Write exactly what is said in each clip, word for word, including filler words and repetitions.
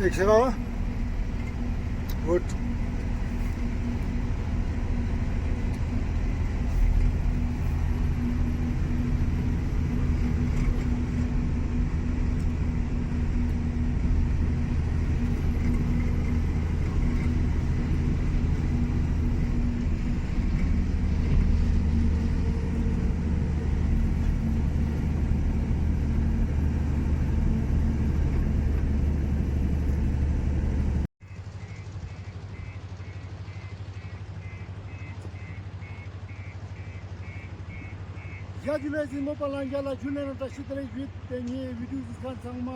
ཨེག་ཤན། གུཌ། ཡ་ཇུ་ལེ། གཟིགས་མོ་པ་ལྷན་རྒྱས་ལ་ཇུ་ལེ་ན་བཀྲ་ཤིས་བདེ་ལེགས་ཞུ། ཏེ་ངའི་བི་ཌིའོ་གཟིགས་མཁན་ཚང་མ།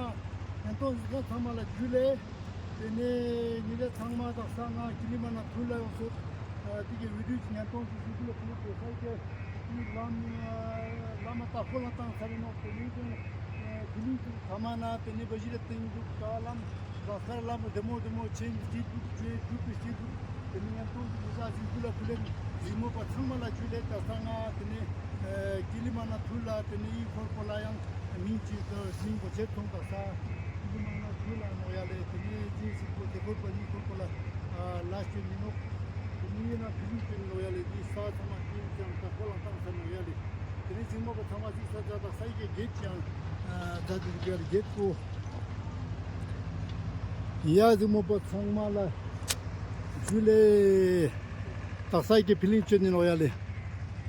ཉན་ཐོང་གཟིགས་མཁན་ཚང་མ་ལ་ཇུ་ལེ། ཏེ་ནེ་ཉེ་རང་ཚང་མ་དག་ས་ང་ཀི་ལི་མ་ན་ཐུར་ལ་ཡོང་སོང་། ཨ་ཏེ་གི་བི་ཌིའོ་ཅིག་ཉན་ཐོང་ཅིག་ཞུ་གི་ལ་ཁུལ་དུ་ས་ཀེ་ཏེ་ལམ་ལམ་མ་ཏ་ཧོ་ལ་ཏང་ས་རེ་ནོག། ཏེ་ནེ་ཀུན་ཨ་ཀི་ལི་ཅིག་ཐ་མ་ན་ཏེ་ནེ་བ་ཞི་རེ་ཏེང་དུག་ཏ་ལམ་ཟངས་དཀར་ལམ་བདེ་མོ་བདེ་མོ་ཆེན་ཅིག་དུག་ཅེས་ཞུ་གི་ཞུ་གི། ཏེ་ནེ་ཉན་ཐོང་ཅིག་ཉེ་རང་ཞུ་གི་ལ་ཁུལ་ལེ། གཟིགས་མོ་པ་ཚང་མ་ལ་ཇུ་ལེ། དག་ས་ང་ཏེ་ནེ་ཨ་ཀི་ལི་མ་ན་ཐུར་ལ་ཏེ་ནེ་ཨི་ཁོར་པོ་ལ་ཡང་མིང་ཅིག་ཏ་མིང་པོ་ཆེ་ཐོང་དག་ས། ཀི་ལི་མ་ན་ཐུར་ལ་ནོག་ཡ་ལེ། ཏེ་ནེ་ཅི་ཞིག་པོ་ཏེ་ཁོར་པོ་ཨི་ཁོར་པོ་ལ་ཨ་ལ་ཅོ་ཨིན་ནོག། ཏེ་ནེ་ཡིན་ན་ཕི་ལིང་ཅོ་ཨིན་ནོག་ཡ་ལེ། འི་ས་ཚང་མ་ཏེ་ཡང་ཏ་ཧོ་ལ་ཏང་ས་ནོག་ཡ་ལེ། ཏེ་ནེ་གཟིགས་མོ་པ་ཚང་མ་གཟིགས་ས་ཅ་དག་ས་ཡི་གེ་གེཊ་ཅིག་ཡང་ཨ་ཛད་དུག་ཡ་ལེ། གེཊ་པོ། ཡ་གཟིགས་མོ་པ་ཚང་མ་ལ་ཇུ་ལེ། དག་ས་ཡི་གེ་ཕི་ལིང་ཅོ་ཨིན་ནོག་ཡ་ལེ།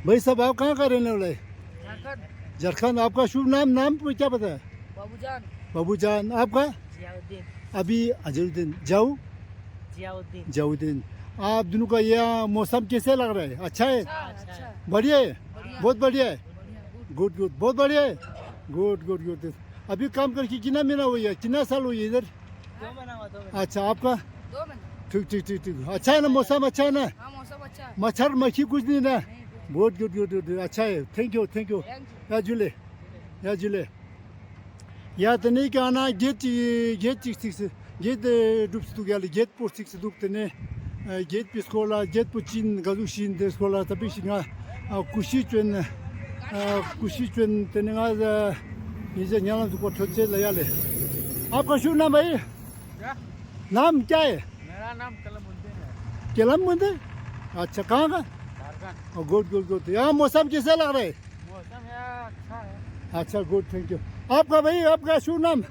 भाई साहब, आप कहाँ का रहने वाला है? झारखंड। झारखंड। आपका शुभ नाम, नाम क्या पता है? बाबूजान। बाबूजान। आपका? जियाउद्दीन। अभी अजरुद्दीन। जाऊ? जियाउद्दीन। जियाउद्दीन। आप दोनों का यहाँ मौसम कैसे लग रहा है? अच्छा है? अच्छा, अच्छा। बढ़िया है? बढ़िया। बहुत बढ़िया है? बढ़िया, गुड। Good, good. बहुत बढ़िया है? Good, good, good. अभी काम करके कितना महीना हुआ है? कितना साल हुआ है इधर? दो महीना हुआ, दो महीना। अच्छा, आपका? दो महीना। ठीक, ठीक, ठीक, ठीक। अच्छा है ना, मौसम अच्छा है ना? हाँ, मौसम अच्छा है। मच्छर मक्खी कुछ नहीं ना? नहीं, कुछ नहीं। बहुत गुड, गुड, गुड, गुड। अच्छा है। Thank you, thank you. Thank you. या जुले। या जुले। ཡ་ཏེ་ནེ་ཀ་ན་གེཊ་ཅིག་གེཊ་ཅིག་ཅིག་གེཊ་གྲུབ་སྟེ་དུག་ཡ་ལེ། གེཊ་པོ་ཅིག་དུག། ཏེ་ནེ་གེཊ་པོའི་སྐོར་ལ་གེཊ་པོ་ཅི་ག་ཟུག་ཞིག་ཨིན་ཏེ་སྐོར་ལ་ཏ་པིག་ཞིག་ང་ཨ་ཀུ་ཤི་ཅོན་ཨ་ཀུ་ཤི་ཅོན། ཏེ་ནེ་ང་ཨ་ཉེ་རང་ཚང་མ་ལ་ཐོ་ཅེས་ལ་ཡ་ལེ། आपका शुभ नाम भाई? क्या? नाम क्या है? मेरा नाम कलमुद्दीन है। कलमुद्दीन? अच्छा, कहाँ का? झारखंड। ओ, गुड, गुड, गुड। यहाँ मौसम कैसा लग रहा है? मौसम यहाँ अच्छा है। अच्छा, गुड, थैंक यू। आपका भाई, आपका शुभ नाम?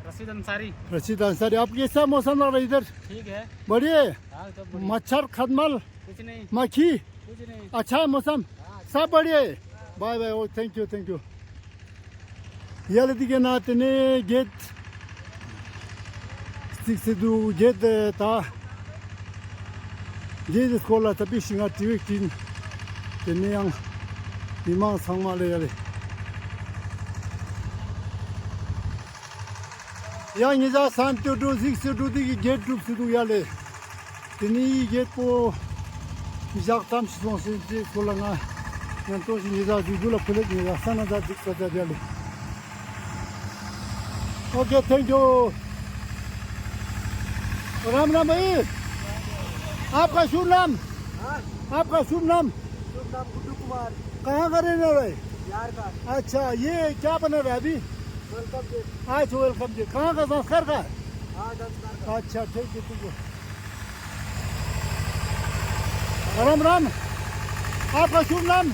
रशीद अंसारी। रशीद अंसारी, आप कैसा मौसम लग रहा है इधर? ठीक है। बढ़िया है? हाँ, सब बढ़िया। मच्छर खटमल, कुछ नहीं। मक्खी? कुछ नहीं। अच्छा है मौसम? हाँ, अच्छा। सब बढ़िया है? Bye bye, oh, thank you, thank you. ཡ་ལེ་ཏེ་གི་ན་ཏེ་ནེ་གེཊ་ཅིག་སྟེ་དུག། གེཊ་ཏ་གེཊ་སྐོར་ལ་ཏ་པིག་ཞིག་ང་དྲི་བ་ཅིག་ཨིན། ཏེ་ནེ་ཡང་མི་མང་ཚང་མ་ལ་ཡ་ལེ། ཡང་ཉེ་རང་ཚང་མ་ལ་ཐོ་གཟིགས་སེ་དུག། ཏེ་གི་གེཊ་གྲུབ་སྟེ་དུག་ཡ་ལེ། ཏེ་ནེ་འི་གེཊ་པོ་ཞག་ཙམ་ཞིག་སོང་སེ་ཏེ་སྐོར་ལ་ང་ཡང་ཏོ་ཞིག་ཉེ་རང་ཞུ་གི་ལ་ཁུལ་ལེ། ཉེ་རང་ས་ན་ད་ཅིག་ས་ད་ཡ་ལེ། ཨོ་ཀེ། ཐེང་ཀིའུ། राम राम भाई। आपका शुभ नाम? हाँ? आपका शुभ नाम? शुभ नाम गुड्डू कुमार। कहाँ का रहने वाला है? बिहार का। अच्छा, ये क्या बना रहा है अभी? Welcome gate. अच्छा, वेलकम गेट। कहाँ का? संस्कार का? हाँ, संस्कार का। अच्छा, ठीक है, ठीक है। राम राम। आपका शुभ नाम?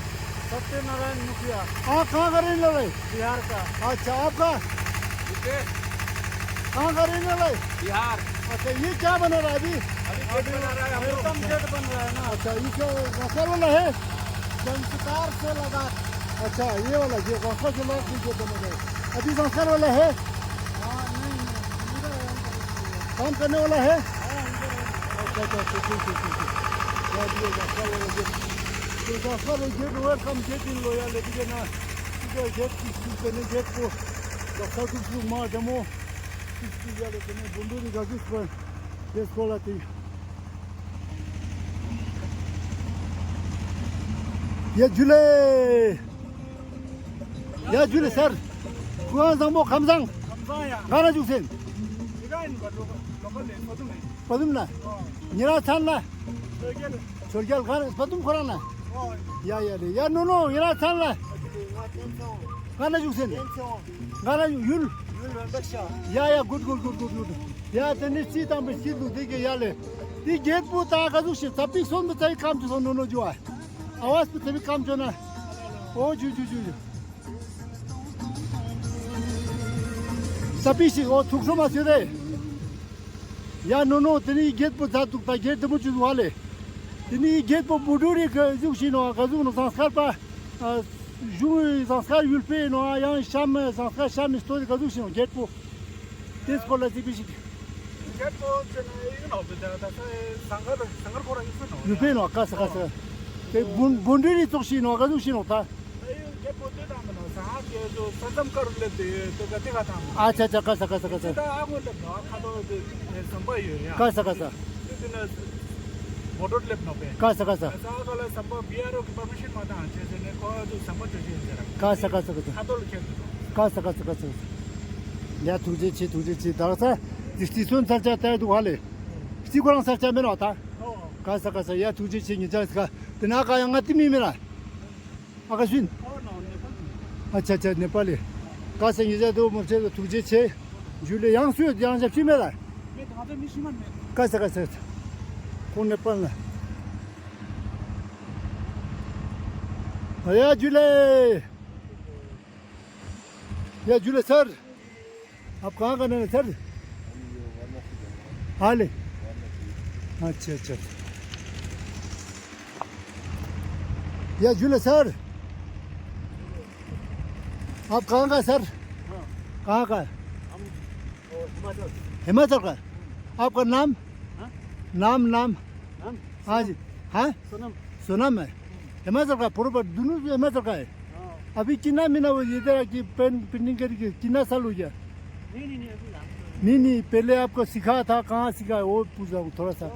सत्यनारायण मुखिया। आप कहाँ का रहने वाले? बिहार का। अच्छा, आपका? रितेश। कहाँ का रहने वाले? बिहार। अच्छा, ये क्या बना रहा है अभी? अभी गेट बना रहा है हम लोग। वेलकम गेट बन रहा है ना। अच्छा, ये क्या संस्कार वाला है? संस्कार से लगा। अच्छा, ये वाला, ये संस्कार से लगा के गेट बना रहा है। अभी संस्कार वाला है? हाँ, नहीं, नहीं, इधर है, इधर है। काम करने वाला है? हाँ, इधर है। अच्छा, अच्छा, अच्छा, ठीक है, ठीक है। या, ये संस्कार वाला गेट। तो संस्कार वाला गेट, वेलकम गेट इन लो या, लेकिन ये ना, इधर गेट की स्कूल पे नहीं, गेट को रखा कुछ लोग मार दमो। ཡ་ཇུ་ལེ། ཡ་ཇུ་ལེ་སར། སྐུ་ཁམས་བཟང་མོ། ཁམས་བཟང་། ཁམས་བཟང་ཡ། ག་ན་བཞུགས་སེན། ཡ་ག་ཡིན་པ། ལོ་ལོ་པ་ལེ་པ་དུམ་ལེ། པ་དུམ་ན། ཨོ། ཉེ་རང་ཚང་ན། ཆོས་རྒྱལ། ཆོས་རྒྱལ་ག་ན་པ་དུམ་ཁོ་རང་ན། ཨོ། ཡ་ཡ་ལེ། ཡ་ནོ་ནོ་ཉེ་རང་ཚང་ན། ང་ཏེན་ཚང་། ག་ན་བཞུགས་སེན། ཏེན་ཚང་། ག་ན་ཡུལ། ཡུལ་རོན་པ་ཤ། ཡ་ཡ། གུཌ་གུཌ་གུཌ་གུཌ་གུཌ། ཡ་དེ་ནི་རྩིས་དང་པོ་སྐྱིད་འདུག་དེ་གི་ཡ་ལེ། དེ་རྒྱལ་པོ་ད་ག་ཟུག་ཞིག་ཙ་པིག་སོན་པོ་ཙ་ཡི་ཀམ་ཅོ་སོང་ནོ་ནོ་ཇུ་ཨ། ཨ་བས་པོ་ཙ་པིག་ཀམ་ཅོ་ན། ཨོ་ཇུ་ཇུ་ཇུ་ཇུ། ཙ་པིག་ཞིག་ཨོ་ཐུགས་སྲོ་མ་ཟེར་རེ། ཡ་ནོ་ནོ་དེ་ནི་རྒྱལ་པོ་ཛ་འདུག་ད་རྒྱལ་དེ་མོ་ཅིག་འདུག་ཧ་ལེ། དེ་ནི་རྒྱལ་པོ་བུ་འགྲུལ་རི་ག་ཟུག་ཞིག་ནོ་ག་ཟུག་ནོ་ཟངས་དཀར་པ། གཞུང་ཟངས་དཀར་ཡུལ་པའི་ནོ་ཡང་ཤམ་ཟངས་དཀར་ཤམ་མི་སྟོད་ག་ཟུག་ཞིག་ནོ་རྒྱལ་པོ། དེ་སྐོར་ལ་ཅིག་པི་ཞིག་རྒྱལ་པོ་ཅེ་ན་ཡིན་ནོ་བི་ད་ད་ས་ཟངས་དཀར་ཟངས་དཀར་ཁོ་རང་ཡིན་ནོ་ཡུལ་པའི་ནོ་ག་ས་ག་ས། དེ་བུ་བུ་འགྲུལ་རི་ཙོགས་ཞིག་ནོ་ག་ཟུག་ཞིག་ནོ་ད། ཨེ་ཡོ་རྒྱལ་པོ་དེ་དང་མི་ནོ་ཟངས་ཧ་གེ་ཟོ་ས་མཚམས་ཀ་རུ་སླེབས་ཏེ་ཡོད་དེ་ག་དེ་ག་དང་། ཨ་ཆ་ཆ་ག་ས་ག་ས་ག་ས། དེ་ད་ཨ་མོ་སླེབས་ནོ་ཁ་ཐོ་དེ་ཟམ་པ་ཡོད་ཡ། ག་ས་ག་ས། དེ་དེ་ན་བོ་ཏོ་སླེབས་ནོ་པས། ག་ས་ག་ས། ས་ག་ལ་ཟམ་པ་བི་ཨར་ཨོ་གི་པར་མི་ཤན་མ་དང་ཆེ་ཟེར་ནས་ཁོ་ཚོ་ཟམ་པ་ཆོ་ཆེ་ཟེར་ར། ག་ས་ག་ས་ག་ས། ཁ་ཐོ་ལ་ཁྱེར་དུ། ག་ས་ག་ས་ག་ས། ཡ་ཐུགས་རྗེ་ཆེ་ཐུགས་རྗེ་ཆེ་ད་ག་ས། དེ་སི་ཚོན་ཚར་ཆ་ལྟ་ཡ་འདུག་ཧ་ལེ། སི་ཁོ་རང་ཚར་ཆ་མེད་ནོ་ད། ག་ས་ག་ས་ཡ་ཐུགས་རྗེ་ཆེ་ཉེ་ཆ་ཟི་ཁ། དེ་ན་ག་ཡང་ང་དེ་མི་མེད་ལ། ཨ་ཀ་ཤུན། ཨ་ཆ་ཆ་ནེ་པ་ལི། ག་ས་ཉེ་ཆ་དོ་མོ་ཆེ་དོ་ཐུགས་རྗེ་ཆེ། ཇུ་ལེ་ཡང་སུ་ཡང་ཞབས་ཕྱི་མེད་ལ། ག་ས་ག་ས། ཁོང་ནེ་པ་ལ། ཨ་ཡ་ཇུ་ལེ། ཡ་ཇུ་ལེ་སར། आप कहाँ का रहने सर? हाल है। अच्छा अच्छा। या जुले सर। आप कहाँ का सर? कहाँ का है? हिमाचल का। आपका नाम? नाम नाम। हाँ जी। हाँ। सोनम है। हिमाचल का पूरा दुनू हिमाचल का है। अभी कितना महीना हो गया इधर आके पेंटिंग करके, कितना साल हो गया? नहीं नहीं नहीं, अभी नहीं नहीं, पहले आपको सिखाया था, कहाँ सिखाया वो पूछ रहा हूँ थोड़ा सा।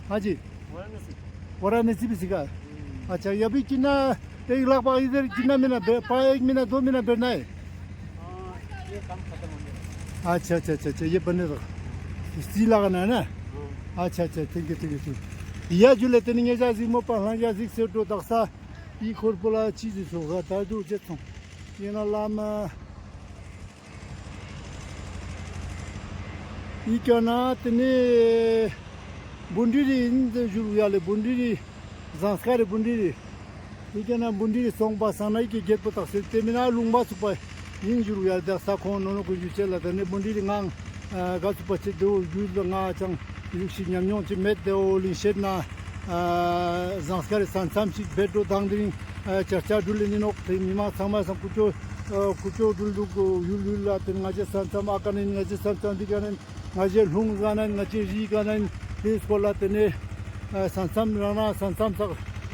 हाँ जी। वाराणसी। वाराणसी भी सिखाया। अच्छा, ये अभी कितना, एक लाख पाँच इधर कितना महीना, एक महीना दो महीना बैठना है? ये काम खत्म हो गया। अच्छा अच्छा अच्छा अच्छा, ये बने रहो। स्त्री लगाना है ना? अच्छा अच्छा, ठीक है ठीक है ठीक। या जुले तनी ङे जा जिक मो पहला या जिक से दो दक्सा। इ खोर पोला चीज सोगा ता दो जेतों। ये ना लाम। इ क्या ना तनी बुंडी री इन जुरु याले बुंडी री। ཟངས་དཀར་རི་བུན་ཏི་རི། ཡི་གེ་ན་བུན་ཏི་རི་སོང་པ་སང་ན་ཡི་གེ་རྒྱལ་པོ་དག་སེ་དེ་མིན་ན་ལུང་པ་ཚུགས་པ་ཡིན་ཞུ་རུ་ཡ། དག་ས་ཁོང་ནོ་ནོ་ཀུན་ཞུ་ཆེ་ལ་དེ་ནས་བུན་ཏི་རི་ངང་ག་ཚུགས་པ་ཆེ་དེའོ་རྒྱུད་ལ་ང་ཅང་ཡུག་ཤིག་ཉམས་མྱོང་ཅི་མེད་དེའོ་ལིང་ཤེད་ན། ཟངས་དཀར་རི་ས་མཚམས་ཤིག་བེད་འགྲོ་དང་དེ་རིང་ཅར་ཅར་འགྲུལ་ལེ་ནི་ནོག་དེ་མི་མང་ཚང་མ་སང་ཀུ་ཅོ་ཀུ་ཅོ་འགྲུལ་འདུག་ཡུལ་ཡུལ་ལ་དེ་ང་ཅེ་ས་མཚམས་ཨ་ཀ་ནས་ང་ཅེ་ས་མཚམས་འདི་ཀ་ནས། ང་ཅེ་ལྷུང་ག་ན་ང་ཅེ་རི་ག་ན་དེའི་སྐོར་ལ་དེ་ནས་ས་མཚམས་རང་རང་ས་མཚམས་སག་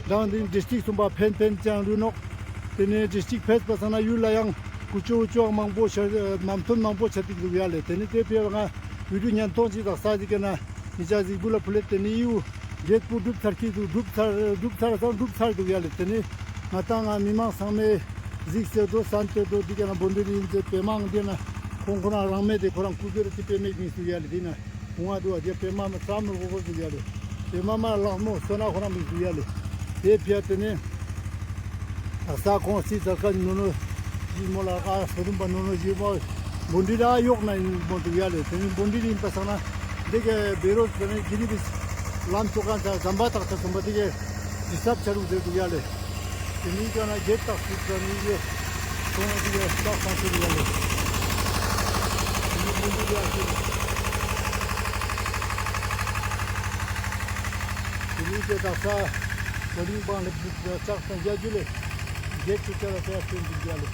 དང་དེ་ཌིས་ཊིག་གསུམ་པ་ཕན་ཕན་ཅང་རུ་ནོག་དེ་ནས་ཌིས་ཊིག་ཕེས་པ་སང་ན་ཡུལ་ལ་ཡང་ཀུ་ཅོ་ཀུ་ཅོ་མང་པོ་ཆ་མ་མཐུན་མང་པོ་ཆ་ཏིག་འདུག་ཡ་ལེ། དེ་ནས་དེ་ཕེ་ང་བི་ཌིའོ་ཉན་ཐོང་ཅིག་དག་ས་ཟིག་ག་ན་མི་ཅག་ཟིག་བུ་ལ་ཕུ་ལེ། དེ་ནས་ཡུ་རྒྱལ་པོ་སྒྲུབ་ཚར་གྱི་འདུག་སྒྲུབ་ཚར་སྒྲུབ་ཚར་སང་སྒྲུབ་ཚར་འདུག་ཡ་ལེ། དེ་ནས་ང་ཏང་ང་མི་མང་ཚང་མས་གཟིགས་སེ་འགྲོ་སན་ཏེ་འགྲོ་འདི་ག་ན་བོན་འདི་རིང་ཚེ་པེ་མང་འདི་ན་ཁོང་ཁོ་རང་རང་མེད་དེ་ཁོ་རང་སྐུ་སྒེར་དེ་པེ་མེད་མི་སུ་ཡ་ལེ། འདི་ན་ཁོང་ང་འདུག་བ་དེ་པེ་མ་མ་ཙམ་མི་གོ་གོ་སུ་ཡ་ལེ། པེ་མ་མ་ལག་མོ་སོ་ན་ཁོ་རང་མི་སུ་ཡ་ལེ། དེ་ཕྱིར་དེ་ནས་ཨ་ས་ཁོང་སི་ཙར་ཀ་ནུ་ནུ་ཞི་མོ་ལ་ཨ་སོ་རུམ་པ་ནུ་ནུ་ཞི་མོ་བོན་འདི་ར་ཡོག་ན་ཡིན་མོ་འདུག་ཡ་ལེ། དེ་ནས་བོན་འདི་རིང་པ་སང་ན་འདི་ག་བེ་རོ་དེ་ནས་གི་རི་བི་ལམ་ཚོ་གང་ཚ་ཟམ་པ་ཏག་ཏག་ཚོམ་པ་འདི་ག་ཞི་སབ་ཆ་རུག་ཟེར་འདུག་ཡ་ལེ། དེ་ནས་ཀྱང་ན་རྒྱལ་རྟགས་སུ་ཙམ་ཡིན་ཡོད། ཁོང་འདི་ག་རྟགས་སང་ཚུལ་ཡ་ལེ། དེ་ནས་བོན་འདི་ར་ཞི་དེ་ནས་ཀྱང་དག་ས་གོ་རིང་པང་ལེབ་ཟུག་ལྕགས་དང་རྒྱ་རྒྱུ་ལེ། རྒྱལ་ཆུ་ཆ་ལ་ཏེ་ཡ་སྟོན་འདུག་ཡ་ལེ།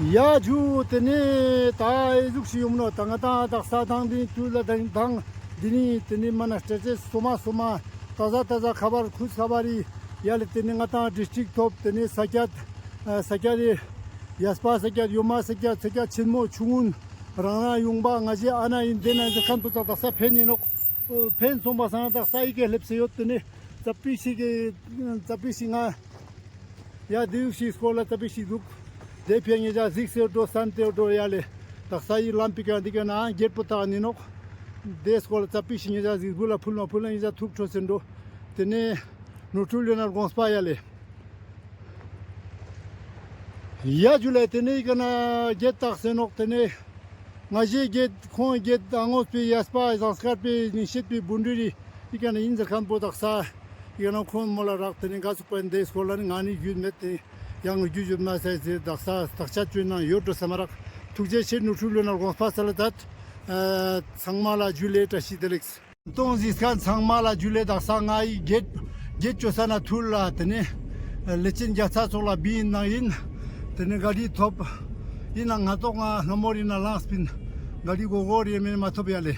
ཡ་ཇུ་དེ་ནས་ད་ཨེ་ཟུག་ཤིག་ཡོང་ནོ་ད་ང་ཏང་དག་ས་དང་དེ་དུས་ལ་དང་དང་དེ་ནས་དེ་ནས་མ་ན་སྤྲེལ་ཚེ་སོ་མ་སོ་མ་ཏ་ཟ་ཏ་ཟ་ཁ་བར་ཁུ་ཁ་བར་ཡ་ལེ། དེ་ནས་ང་ཏང་ཌིས་ཊིག་ཐོབ་དེ་ནས་ས་ཀྱད་ས་ཀྱད་ཡ་སྤ་ས་ཀྱད་ཡོ་མ་ས་ཀྱད་ས་ཀྱད་ཆེན་མོ་ཆུང་ངུན། རང་རང་ཡོང་པ་ང་ཞེ་ཨ་ན་ཡིན་དེ་ན་འཛི་ཁན་པོ་ཙག་དག་ས་ཕན་ཡིན་ནོག་ཕན་སོང་པ་སང་དག་ས་ཡི་གེ་ལེབ་སེ་ཡོད། དེ་ནས་ཙ་པིག་ཤིག་གི་ཙ་པིག་ཤིག་ང་ཡ་དེའུ་ཤིག་སྐོར་ལ་ཙ་པིག་ཤིག་འདུག་དེ་ཕྱིར་ངེད་ཅག་གཟིགས་སེ་འགྲོ་སན་ཏེ་འགྲོ་ཡ་ལེ། དག་ས་ཡི་ལམ་པི་ཀ་འདི་ཀ་ན་རྒྱལ་པོ་དག་ནི་ནོག་དེ་སྐོར་ལ་ཙ་པིག་ཤིག་ངེད་ཅག་གཟིགས་བུ་ལ་ཕུལ་ན་ཕུལ་ན་ངེད་ཅག་ཐུག་འཕྲོ་སེ་འགྲོ། དེ་ནས་ནོར་འཁྲུལ་ཡོད་ན་དགོངས་པ་ཡ་ལེ། ཡ་ཇུ་ལེ། ཏེ་ནེ་ཨི་ཀ་ན་གེད་ཏགས་སེ་ནོག། ཏེ་ནེ་ང་ཞའི་གེད་ཁོང་གེད་ཨ་ངོས་པའི་ཡས་པ་ཟངས་དཀར་པའི་ལིང་ཤེད་པའི་བོན་རི་རི་ཨི་ཀ་ན་ཨིན་ཟེར་ཁན་པོ་དག་ས་ཨི་ཀ་ན་ཁོང་མོལ་ལ་རག། ཏེ་ནེ་ག་ཚུགས་པ་ཨིན་ཏེ་སྐོར་ལ་ནི་ང་ནི་རྒྱུས་མེད་དེ་ཡང་རྒྱུས་ཡོད་མ་ས་ཟེར་དག་ས་དག་ཆ་ཅོ་ན་ཡོད་འགྲོ་སམ་མ་རག། ཐུགས་རྗེ་ཆེ། ནོར་འཁྲུལ་ཡོད་ན་དགོངས་པ་སལ་ལ་ཛད། ཚང་མ་ལ་ཇུ་ལེ། བཀྲ་ཤིས་བདེ་ལེགས། ཏོང་ཟིག་ཁན་ཚང་མ་ལ་ཇུ་ལེ། དག་ས་ང་ཨི་གེད་གེད་ཅོ་ས་ན་ཐུར་ལ་ཏེ་ནེ་ལེ་ཅན་རྒྱ་ཚ་ཚོགས་ལ་བི་ཨིན་ནང་ཨིན། ཏེ་ནེ་ག་རི་ཐོབ་ཨིན་ན་ང་ཏོག་ང་ལྷ་མོ་རི་ན་ལངས་པིན་ག་རི་གོ་གོ་རི་མེན་མ་ཐོབ་ཡ་ལེ།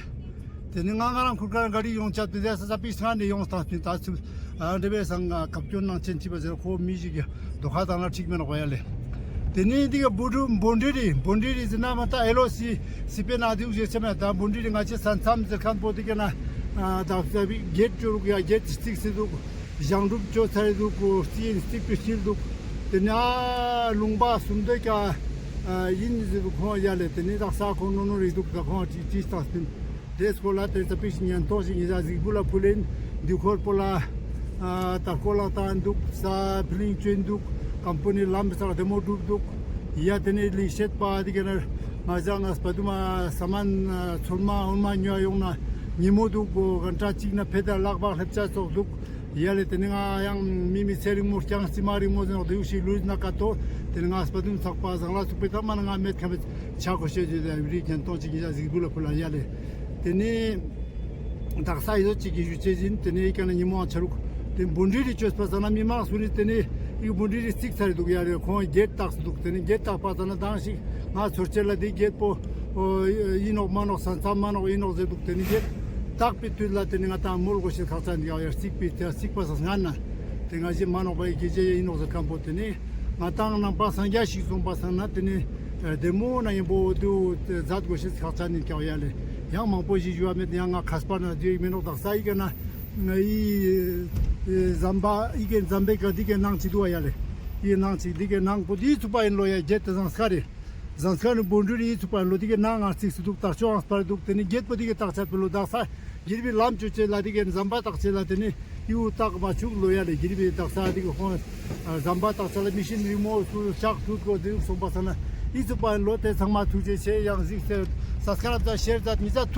ཏེ་ནེ་ང་ང་རང་ཁུར་ཀ་ག་རི་ཡོང་ཆ་ཏེ་ཟ་ས་ས་པི་སང་ནེ་ཡོང་སྟངས་པིན་ད་ཚུལ་ཨ་འདྲེ་བའི་སང་ང་ཀབ་ཀྱོན་ནང་ཆེན་ཅི་པ་ཟེར་ཁོ་མི་ཞིག་གི་དོ་ཁ་དང་ལ་ཁྲིག་མེན་ནོག་པ་ཡ་ལེ། ཏེ་ནེ་འི་ག་བོན་རི་བོན་རི་རི་བོན་རི་རི་ཟེར་ན་མ་ད་ཨེལ་ཨོ་སི་སི་པེ་ན་དེའུ་ཞེ་ཆེ་མེད། ད་བོན་རི་རི་ང་ཅི་ས་མཚམས་ཟེར་ཁན་པོ་ཏེ་ཀ་ན་ཨ་ད་ས་བི་གེད་ཅོ་རུག་ཡ་གེད་སྟིག་སེ་དུག། ཞང་སྒྲུབ་ཅོ་ཚར་དུག་གོ། རྩི་ཡིན་སྟིག་པི་སིལ་དུག། ཏེ་ནེ་ཨ་ལུང་པ་སུམ་མདོ་ཀ་ཨ་ཡིན་ཟེར་དུག་ཁོང་ཡ་ལེ། ཏེ་ནེ་དག་ས་ཁོང་ནོ་ནོ་རི་དུག། ད་ཁོང་ཅི་ཅི་སྟངས་པིན། ཏེ་སྐོར་ལ་ཏེ་ཙ་པིག་ཞིག་ཉན་ཐོང་ཞིག་ཉེ་ཞ་གཟིགས་འབུལ་ལ་ཕུལ་ཨིན། དུས་འཁོར་པོ་ལ་ཨ་ད་སྐོར་ལ་ཏང་དུག། ས་ཕི་ལིང་ཅོན་དུག། ཀམ་པ་ནི་ལམ་ས་བདེ་མོ་གྲུབ་དུག། ཡ་ཏེ་ནེ་ལིང་ཤེད་པ་ཏེ་ཀ་ན་ང་ཞ་ང་སྤ་དུ་མ་ས་མན་ཚོར་མ་འོ་མ་ཉོ་ཡོང་ན་ཉི་མོ་དུག་གོ། གན་ཏྲ་ཅིག་ན་ཕེ་ད་ལག་པ་ལྷེབ་ཆ་ཙོགས་དུག། ཡ་ལེ། ཏེ་ནེ་ང་ཡང་མི་མི་ཚེ་རིང་མོ་རྐྱང་རྩི་མ་རིང་མོ་ཟེར་ནོག་དེའུ་ཞིག་ལུས་ན་ཀ་ཏོ། ཏེ་ནེ་ང་སྤ་དུམ་ཚག་པ་ཟང་ལ་ཚུགས་པའི་ད་མ་ན་ང་མེད་ཁ་མེད་ཆ་གོ་ཤེས་ཞུ་ཡ་རི་ཁྱེན་ཏོང་ཅིག་ཉེ་ཞ་གཟིགས་འབུལ་ལ་ཕུལ་ལ་ཡ་ལེ། ཏེ་ནེ་དག་ས་ཨི་ཟོ་ཅིག་གི་ཞུ་ཅེས་ཨིན། ཏེ་ནེ་ཨི་ཀ་ན་ཉི་མོ་ཨང་ཆ་རུག། ཏེ་བོན་རི་རི་ཅོས་པ་ས་ན་མི་མང་སུ་ནི་ཏེ་ནེ་ཨི་བོན་རི་རི་རྩིག་ཚར་དུག་ཡ་ལེ། ཁོང་གེད་ཏགས་དུག། ཏེ་ནེ་གེད་ཏགས་པ་ས་ན་དང་ཞིག་ང་ཚོར་ཅེས་ལ་ཏེ་གེད་པོ་ཨིན་ནོག་མ་ནོག་ས་མཚམས་མ་ནོག་ཨིན་ནོག་ཟེར་དུག། ཏེ་ནེ་གེད་ཏགས་པའི་དུས་ལ་ཏེ་ནེ་ང་ཏང་མོལ་གོ་ཤེས་ཁག་ཅན་ཡ་ཡ་རྩིག་པའི་ཏེ་རྩིག་པ་ས་སྔན་ན་ཏེ་ང་ཞེ་མ་ནོག་པ་ཡི་གེ་ཇེ་ཨིན་ནོག་ཟེར་ཁན་པོ། ཏེ་ནེ་ང་ཏང་ནང་པ་སངས་རྒྱས་ཤིག་སོང་པ་སང་ན་ཏེ་ནེ་བདེ་མོ་ན་ཡིན་པོ་དུ་ཛད་གོ་ཤེས་ཁག་ཅན་ཨིན་ཀྱག་ཡ་ལེ། ཡང་མང་པོ་ཞིག་ཞུ་བ་མེད། ཡང་ང་ཁ་སྤར་ན་དུ་ཡིག་མེ་ནོག། དག་ས་ཨི་ཀ་ན་ཨི་ཟམ་པ་ཨི་ཀའི་ཟམ་པའི་ཀ་འི་ཀའི་ནང་ཅིག་དུག་པ་ཡ་ལེ། ཨི་ནང་ཅིག་འི་ཀའི་ནང་པོ་འི་ཚུགས་པ་ཨིན་ལོ་ཡ། གེད་ཏེ་ཟངས་དཀར་རི་ཟངས་དཀར་རི་བོན་རི་རི་ཚུགས་པ་ཨིན་ལོ། འི་ཀའི་ནང་ང་རྩིགས་སུ་དུག། དར་ལྕོག་ཨང་སྤར་དུག། ཏེ་ནེ་གེད་པོ་འི་ཀའི་ཏགས་ཆ་པེ་ལོ་དག་ས་གིར་བི་ལམ་ཅོ་ཅེས་ལ་འི་ཀའི་ཟམ་པ་ཏགས་ཅེས་ལ་ཏེ་ནེ་ཡུ་ཏགས་མ་ཆུག་ལོ་ཡ་ལེ། གིར་བི་དག་ས་འི་ཀའི་ཁོང་ཟམ་པ་ཏགས་ཆ་ལ་མི་ཤིན་རི་མོ་སུ་ལྕགས་ཁྲུད་གོ་འི་ཡུག་སོང་པ་ས་ན་འི་ཚུགས་པ་ཨིན་ལོ། ཏེ་ཚང་མ་ཐུགས་རྗེ་ཆེ། ཡང་གཟིགས་ཏེ་སབ་སི་ཀ་རབ་ཛད་ཤེར་ཛད་མི་ཛད།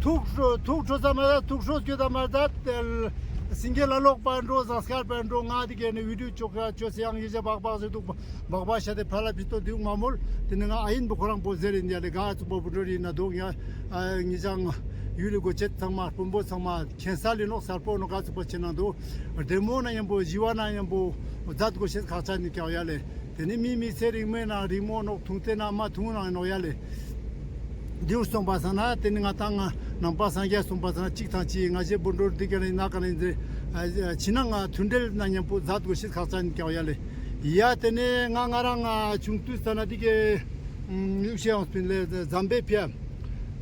ཐུགས་ཐུགས་ཁྲོ་ས་མ་ཛད། ཐུགས་ཁྲོ་སྐྱོད་ད་མ་ཛད། སིང་གེ་ལ་ལོག་པ་འགྲོ། ཟངས་དཀར་པ་འགྲོ། ང་འི་ཀའི་ནི་བི་ཌིའོ་ཅོ་ཁ་ཅོས་ཡང་ཡེ་ཞ་བག་བག་ཟེར་དུག། བག་བག་ཤ་ཏེ་ཕ་ལ་བི་ཏོ་དུག་མ་མོལ། ཏེ་ནེ་ང་ཨ་ཡིན་པོ་ཁོ་རང་པོ་ཟེར་ཨིན་ཡ་ལེ། ག་ཚུགས་པ་བུ་འགྲོ་རི་ན་དུག་ཡ། ཨ་ཉེ་ཞ་ཡུལ་ལི་གོ་ཆེད་ཚང་མ་དཔོན་པོ་ཚང་མ་ཁྱེན་ས་ལི་ནོག་སར་པོ་ནོག། ག་ཚུགས་པ་ཆེ་ན་དུག། བདེ་མོ་ན་ཡིན་པོ་ཞི་བ་ན་ཡིན་པོ་ཛད་གོ་ཤེས་ཁག་ཅན་ཨིན་ཀྱག་ཡ་ལེ། ཏེ་ནེ་མི་མི་ཚེ་རིང་མོའི་ནང་རིང་མོ་ནོག། ཐུང་ཏེ་ན་མ་ཐུང་ནང་ནོག་ཡ་ལེ། དེའུ་སོང་པ་སང་ན་ཏེ་ནེ་ང་ཏང་ནང་པ་སངས་རྒྱས་སོང་པ་སང་ན་ཅིག་དང་ཅིག་ང་ཞེ་བོན་འགྲོ་འི་ཀ་ནེ་ན་ཀ་ནེ་ཨ་ཕྱི་ནང་ང་མཐུན་འབྲེལ་ན་ཉམ་པོ་ཛད་གོ་ཤེས་ཁག་ཅན་ཨིན་ཀྱག་ཡ་ལེ། ཡ་ཏེ་ནེ་ང་ང་རང་ང་ཆུང་དུས་ས་ན་འི་ཀའི་ཡུག་ཤེས་ཡང་སྤིན་ལེ་ཟམ་པའི་ཕི་ཡ།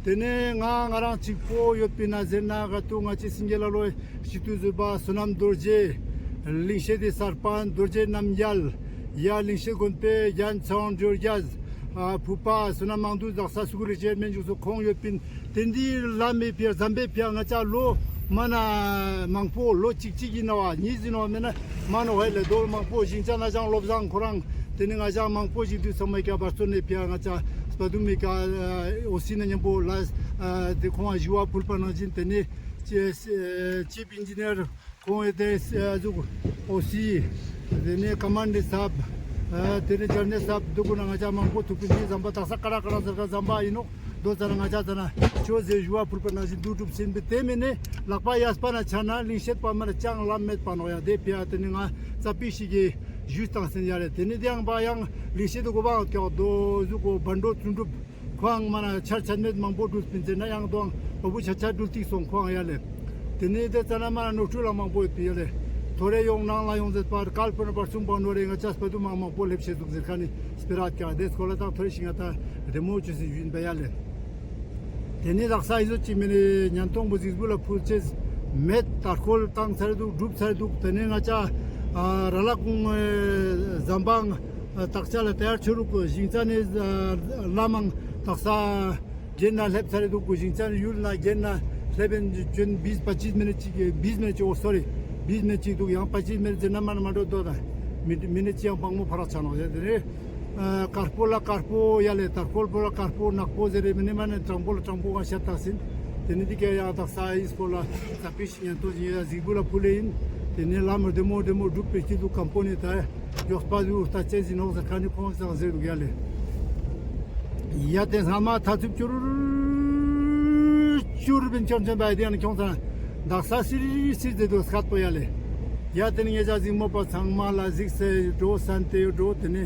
ཏེ་ནེ་ང་ང་རང་ཅིག་པོ་ཡོད་པིན་ན་ཟེར་ན་ག་ཏུ་ང་ཅི་སེང་གེ་ལ་ལོ་སྤྱི་འཐུས་ཟུར་པ་བསོད་ནམས་རྡོ་རྗེ། ལིང་ཤེད་དི་སར་པན་རྡོ་རྗེ་རྣམ་རྒྱལ། ཡ་ལིང་ཤེད་དགོན་པའི་རྒྱན་ཚང་ཇོ་རྒྱལ། ཨ་ཕུ་པ་བསོད་ནམས་མང་འདུས་དག་ས་སུ་གུ་རི་ཅེར་མེན་ཇུག་སུ་ཁོང་ཡོད་པིན། ཏེ་འི་ལམ་མི་ཕི་ཡ་ཟམ་པའི་ཕི་ཡ་ང་ཅ་ལོ་མ་ན་མང་པོ་ལོ་ཅིག་ཅིག་ཨིན་ན་བ་ཉིས་ཨིན་ན་བ་མེན་ན་མ་ནོག་ཧེ་ལེ། དོ་མང་པོ་ཞིང་ཆ་ན་ཞང་སློབ་ཟང་ཁོ་རང་ཏེ་ནེ་ང་ཞ་མང་པོ་ཞིག་དུས་ཚང་མ་ཀ་བར་སོ་ནེ་ཕི་ཡ་ང་ཅ་སྤ་དུ་མི་ཀ་ཨོ་སི་ན་ཉམ་པོ་ལ་ཨ་ཏེ་ཁོང་ཞི་བ་ཕུལ་པ་ནང་བཞིན་ཏེ་ནེ་ཅི་ཨ་ཅིབ་ཨིན་ཇི་ནེར་ཁོང་ཨེ་ཏེ་ཨ་ཟུག་ཨོ་སི་ཏེ་ནེ་ཀ་མན་ཌར་སབ་ཨ་ཏེ་ནེ་ཇར་ནལ་སབ་དུག་གུ་ན་ང་ཅ་མང་པོ་ཐུག་པིན། ཏེ་ཟམ་པ་དག་ས་ཀ་ར་ཀ་ར་ཟེར་ཁན་ཟམ་པ་ཨིན་ནོག། དོ་ཙ་ན་ང་ཅ་ཙ་ན་ཆོས་ཟེར་ཞུ་བ་ཕུལ་པ་ནང་བཞིན་དུ་གྲུབ་ཟིན་པའི་ཏེ་མེ་ནེ་ལག་པ་གཡས་པ་ན་ཆ་ན་ལིང་ཤེད་པ་མ་ལ་ཅང་ལམ་མེད་པ་ནོག་ཡ། ཏེ་ཕི་ཡ་ཏེ་ནེ་ང་ཙ་པིག་ཞིག་གི་ཞུས་བཏང་ཟིན་ཡ་ལེ། ཏེ་ནེ་ཏེ་ཡང་པ་ཡང་ལིང་ཤེད་དུ་གོ་བ་ཀྱག་དོ་ཟུག་གོ་བན་དོ་ཙུན་གྲུབ། ཁོང་མ་ན་ཆར་ཆ་མེད་མང་པོ་འགྲུལ་སྤིན་ཟེར་ན་ཡང་དོང་བ་བུ་ཆ་ཆ་འགྲུལ་ཏིག་སོང་ཁོང་ཡ་ལེ། ཏེ་ནེ་ཏེ་ཙ་ན་མ་ན་ནོར་འཁྲུལ་ལ་མང་པོ་ཡོད་པི་ཡ་ལེ། ཐོ་རེ་ཡོང་ནང་ལ་ཡོང་ཟེར་པར་ཀལ་པོ་ན་པར་སུང་པ་ནོ་རེ་ང་ཅ་སྤ་དུ་མང་མང་པོ་ལེབ་ཤེས་ཟུག་ཟེར་ཁན་ནི་སྤེ་ར་ཀྱག་ཏེ་སྐོར་ལ་ཏག་ཐོ་རེ་ཞིག་ང་ཏ་རེ་མོ་ཅོས་སི་ཡུན་པ་ཡ་ལེ། ཏེ་ནེ་དག་ས་ཨི་ཟོ་ཅི་མེ་ནེ་ཉན་ཐོང་པོ་ཟིག་བུ་ལ་ཕུལ་ཅེས་མེད། ད་སྐོར་བཏང་ཚར་དུག་གྲུབ་ཚར་དུག། ཏེ་ནེ་ང་ཅ་ཨ་ར་ལ་ཀུང་ཨེ་ཟམ་པ་ཨ་དག་ཆ་ལ་ཏེ་ཡར་ཆོ་རུག་གོ་ཞིང་ཆ་ནེ་ཨ་ལམ་མང་དག་ས་གྱེན་ན་ལེབ་ཚར་དུག་གོ། ཞིང་ཆ་ནེ་ཡུལ་ན་གྱེན་ན་ལེབ་ཨིན་ཅོན་བིས་པ་ཅིས་མི་ནེ་ཅིག་བིས་མི་ནེ་ཅིག་ཨོ་སོ་རི་བིས་མི་ནེ་ཅིག་དུག། ཡང་པ་ཅིས་མི་ནེ་ཅིག་ན་མ་ན་མ་འགྲོ་དོ་ད་མི་མི་ནེ་ཅིག་ཡང་པང་མོ་ཕ་རག་ཆ་ནོག་ཡ། ཏེ་ནེ་ དཀར་པོ་ལ་དཀར་པོ་ཡ་ལེ། དར་ཁོལ་པོ་ལ་དཀར་པོ་ནག་པོ་ཟེར་རེ་མི་ནི་མ་ནི་དྲང་པོ་ལ་དྲང་པོ་ག་ཤ་ཏག་སིན། ཏེ་ནི་འི་ཀ་ཡང་དག་ས་ཨིས་པོ་ལ་ཙ་པིག་ཤིག་ཉན་ཐོང་ཞིག་ཡ་གཟིགས་འབུལ་ལ་ཕུལ་ལེ་ཨིན། ཏེ་ནི་ལམ་རྡེ་མོ་རྡེ་མོ་སྒྲུབ་པའི་སྐྱིད་སྡུག་ཀམ་པོ་ནི་ད་མགྱོགས་པ་ཟུག་ད་ཅན་ཟིན་ནོག་ཟེར་ཁན་ནི་ཁོང་ཚང་ཟེར་འདུག་ཡ་ལེ། ཡ་ཏེ་ཚང་མ་ཐ་ཚུབ་ཅུར་ཅུར་བིན་ཁྱོང་ཆེན་པ་ཡ་ཏེ་ཡང་ཁྱོང་ཚང་དག་ས་སིར་སིར་ཏེ་འདུག་སྐད་པོ་ཡ་ལེ། ཡ་ཏེ་ནི་ངེད་ཅག་གཟིགས་མོ་པ་ཚང་མ་ལ་གཟིགས་སེ་འགྲོ་སན་ཏེ་ཡོད་འགྲོ། ཏེ་ནི་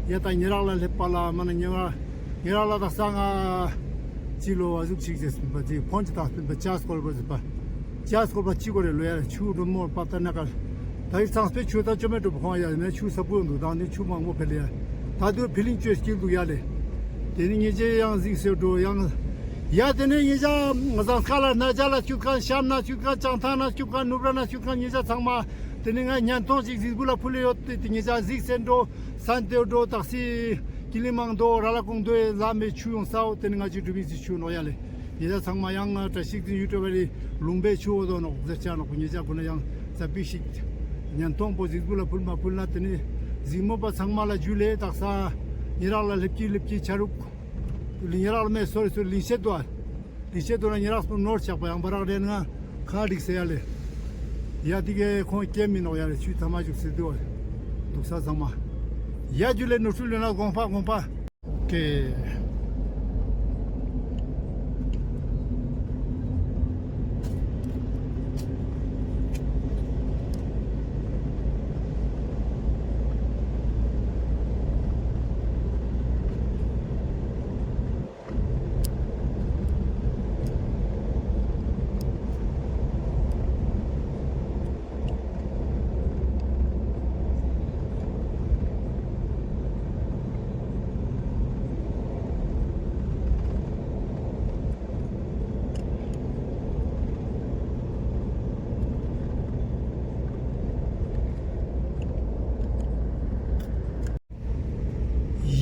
ཡ་ད་ཉེ་རག་ལ་སླེབས་པ་ལ་མ་ན་ཉེ་རག་ཉེ་རག་ལ་དག་ས་ང་ཅི་ལོ་བ་ཟུག་ཅིག་ཟེར་སིན་པ་ཅིག་ཕོན་ཅིག་ཏག་སིན་པ་ཅ་སྐོལ་པ་ཟེར་པ། ཅ་སྐོལ་པ་ཅི་གོ་རེ་ལོ་ཡ་ཆུ་འགྲོ་མོ་པ་ཏ་ན་ཀར། ད་ཡིག་ཚང་སྤེ་ཆུ་ད་ཅོ་མེད་འགྲོ་པ་ཁོང་ཡ་ནི་ཆུ་ས་བུ་འདུག་དང་ནི་ཆུ་མང་པོ་ཕེ་ལེ་ཡ། ད་དུ་ཕི་ལིང་ཅོས་སྐྱིད་འདུག་ཡ་ལེ། ཏེ་ནི་ངེད་ཅག་ཡང་གཟིགས་སེ་འགྲོ་ཡང་། ཡ་ཏེ་ནི་ངེད་ཅག་ང་ཟང་ཁ་ལ་ན་ཇ་ལ་སྐྱུག་ཁན་ཤམ་ན་སྐྱུག་ཁན་ཅང་ཐང་ན་སྐྱུག་ཁན་ནུབ་ར་ན་སྐྱུག་ཁན་ངེད་ཅག་ཚང་མ་ཏེ་ནི་ང་ཉན་ཐོང་ཞིག་གཟིགས་འབུལ་ལ་ཕུལ་ལེ་ཡོད། ཏེ་ཏེ་ངེད་ཅག་གཟིགས་སེ་འགྲོ་སན་ཏེ་འགྲོ་ཏག་སི་ཀི་ལི་མང་དོ་ར་ལ་ཀུང་དོ་ལ་མེ་ཆུ་ཡོང་སའོ། ཏེ་ནི་ང་ཅི་འགྲུབ་མི་ཟི་ཆུ་ནོག་ཡ་ལེ། ཉེ་ཆ་ཚང་མ་ཡང་བཀྲ་ཤིས་ཀྱི་ཡུ་ཊུབ་ལི་ལུང་པའི་ཆུ་འོ་དོ་ནོག་ཟེར་ཆ་ནོག། ཉེ་ཆ་ཀུན་ན་ཡང་ཙ་པིག་ཤིག་ཉན་ཐོང་པོ་གཟིགས་འབུལ་ལ་ཕུལ་མ་ཕུལ་ན་ཏེ་ནི་གཟིགས་མོ་པ་ཚང་མ་ལ་ཇུ་ལེ། དག་ས་ཉེ་རག་ལ་སླེབས་ཀྱི་སླེབས་ཀྱི་ཆ་རུག། ཉེ་རག་ལ་མེ་སོ་རི་སོ་རི་ལིང་ཤེད་དོ། ལིང་ཤེད་དོ་ན་ཉེ་རག་སྤུ་ནོར་ཆག་པ་ཡང་བ་རག་རེ་ན་ཁ་འགྲིག་སེ་ཡ་ལེ། ཡ་འི་ཀའི་ཁོང་སྐྱེ་མི་ནོག་ཡ་ལེ། ཆུ་ཐ་མ་བཞུགས་སེ་དུག་ས་ཚང་མ། ཡ་ཇུ་ལེ་ནོར་ཤུ་ལེ་ན་དགོངས་པ་དགོངས་པ། ཨོ་ཀེ།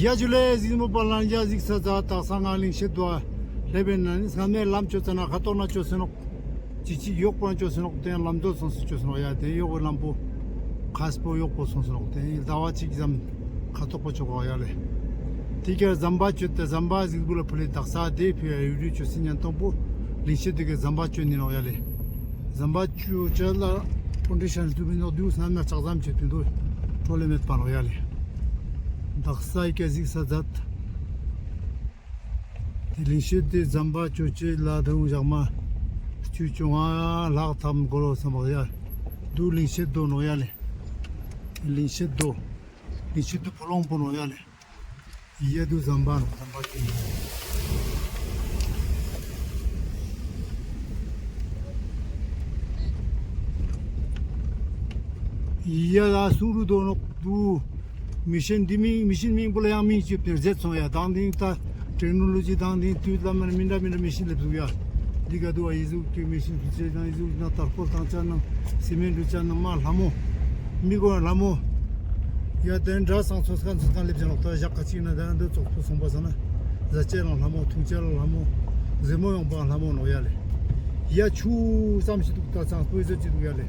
ཡ་ཇུ་ལེ། གཟིགས་མོ་པ་ལ་ཡ་གཟིགས་ས་ཛ་དག་ས་ང་ལིང་ཤེད་དོ་ལེབ་ཨིན་ན་ནི་སྔ་མའི་ལམ་ཅོ་ཙ་ན་ཁ་ཐོག་ན་ཅོ་སེ་ནོག། ཅི་ཅི་ཡོག་པོ་ཅོ་སེ་ནོག། ཏེ་ལམ་དོ་སོང་སེ་ཅོ་སེ་ནོག། ཡ་ཏེ་ཡོག་པོ་ལམ་པོ་ཁས་པོ་ཡོག་པོ་སོང་སེ་ནོག། ཏེ་ཟླ་བ་གཅིག་ཙམ་ཁ་ཐོག་པོ་ཅོ་གོ་ཡ་ལེ། ཏེ་ཀ་ཟམ་པ་ཅོ་ཏེ་ཟམ་པ་གཟིགས་འབུལ་ལ་ཕུལ་ལེ། དག་ས་ཏེ་ཕི་ཡ་ཡུ་རི་ཅོ་སེ་ཉན་ཐོང་པོ་ལིང་ཤེད་དེ་ཀ་ཟམ་པ་ཅོ་ནི་ནོག་ཡ་ལེ། ཟམ་པ་ཅོ་ཅེས་ལ་ཀོན་ཌི་ཤན་ཏུ་མི་ནོག་དུས་སྣ་ན་ལྕགས་ཟམ་ཅོ་ཏེ་དུག་ཏོ་ལེ་མེད་པ་ནོག་ཡ་ལེ། དག་ས་ཨི་ཀ་གཟིགས་ས་ཛད། ཏེ་ལིང་ཤེད་དེ་ཟམ་པ་ཅོ་ཅེས་ལ་དུང་ཞག་མ་ཅུ་ཅོ་ལྔ་ལྷག་ཐམ་གོ་ལོ་སམ་པ་ཡ། དུ་ལིང་ཤེད་དོ་ནོག་ཡ་ལེ། ལིང་ཤེད་དོ། ལིང་ཤེད་དོ་ཕོ་ལོང་པོ་ནོག་ཡ་ལེ། ཡ་དུ་ཟམ་པ་ནོག་ཟམ་པ་ཅོ་ནི། ཡ་ལ་སུང་རུ་དོ་ནོག་དུ། མི་ཤིན་འི་མིང་མི་ཤིན་མིང་པོ་ལ་ཡང་མིང་ཅིག་ཏེ་ཟེར་སོང་ཡ། དང་དེང་ད་ཊེག་ནོ་ལོ་ཇི་དང་དེང་དུས་ལ་མ་ནི་མི་འདྲ་མི་འདྲ་མི་ཤིན་ལེབ་དུག་ཡ། འི་ཀ་དུ་བ་ཨི་ཟུག་གི་མི་ཤིན་དུ་ཅེ་དང་ཨི་ཟུག་ན་ཏར་ཀོལ་དང་ཅ་ནང་སི་མེན་ཊ་དུ་ཅ་ནང་མ་ལྷ་མོ། མི་གོ་ལྷ་མོ། ཡ་དེ་འདྲ་སང་ཚོ་སྐན་ཚོ་སྐན་ལེབ་ཅ་ནོག། ད་ཞག་ཁ་ཅིག་ན་ད་འདི་ཙོག་ཚོ་སོང་པ་ས་ན་ཟ་ཅེ་ལ་ལྷ་མོ། འཐུང་ཅེ་ལ་ལྷ་མོ། ཟེ་མོ་ཡོང་པ་ལྷ་མོ་ནོག་ཡ་ལེ། ཡ་ཆུ་ཙམ་ཞིག་དུག། ད་ཚང་པོ་ཨི་ཟོ་ཅིག་དུག་ཡ་ལེ།